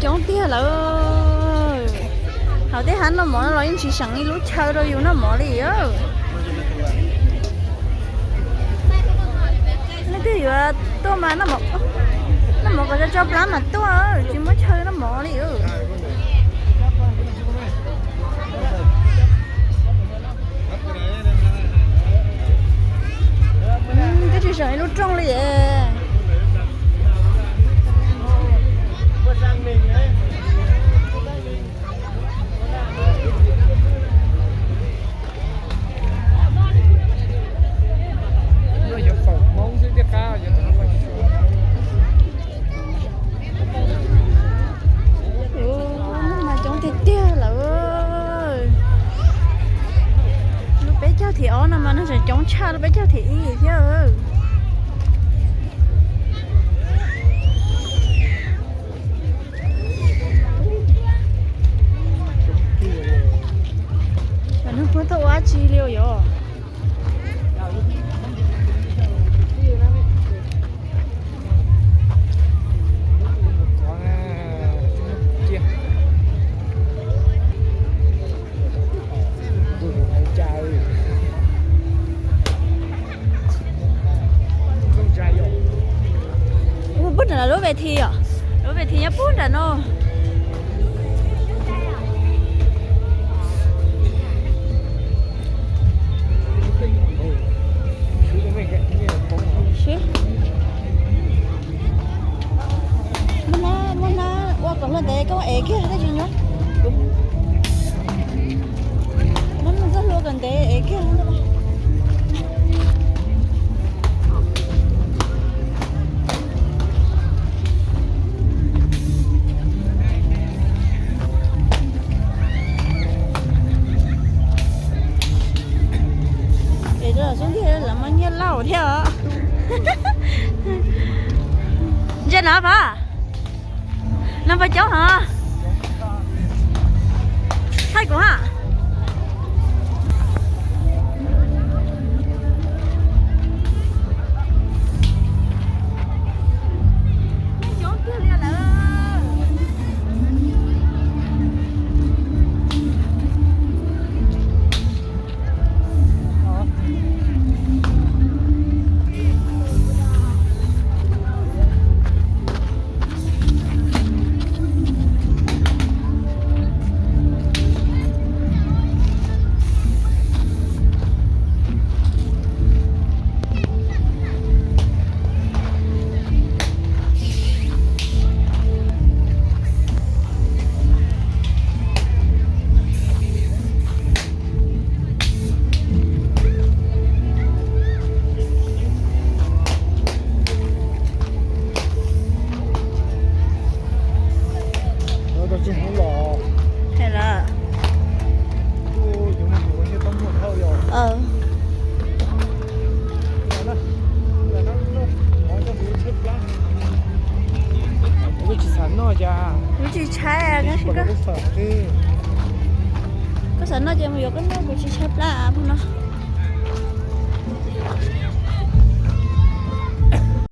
Coob tiag lawm. Hauv tej hav noj mov no los yeej tsis seem ib lub chaw rau yus noj mov li. Leej twg yuav tuaj mas noj mov kom tso tso plab mas tuaj, tsis muaj chaw noj mov li. Twb tsis seem ib lub rooj li. Mas coob tiag tiag lawm. Lub peb caug thim ob no mas nws tseem coob tshaj lub peb caug thim ib thiab. Mas nws puag tau ua dab tsi li yom? Puag nram lub ves thi yom, lub ves thi nyob puag nram no. Muab hnab, muab hnab ua kom luag ntev koj ev kiag dab tsi nyob. Muab hnab txoj hlua kom ntev ev kiag. Es xub ntiag lawv muab nyiaj lauj thiab os. Ntsia no pab, no pab coob hov. Thaij kuv ha. Kuv tsis xav noj cas. Kuv tsis tshaib. Koj xav noj ces mus yuav koj noj, kuv tsis tshaib plab no.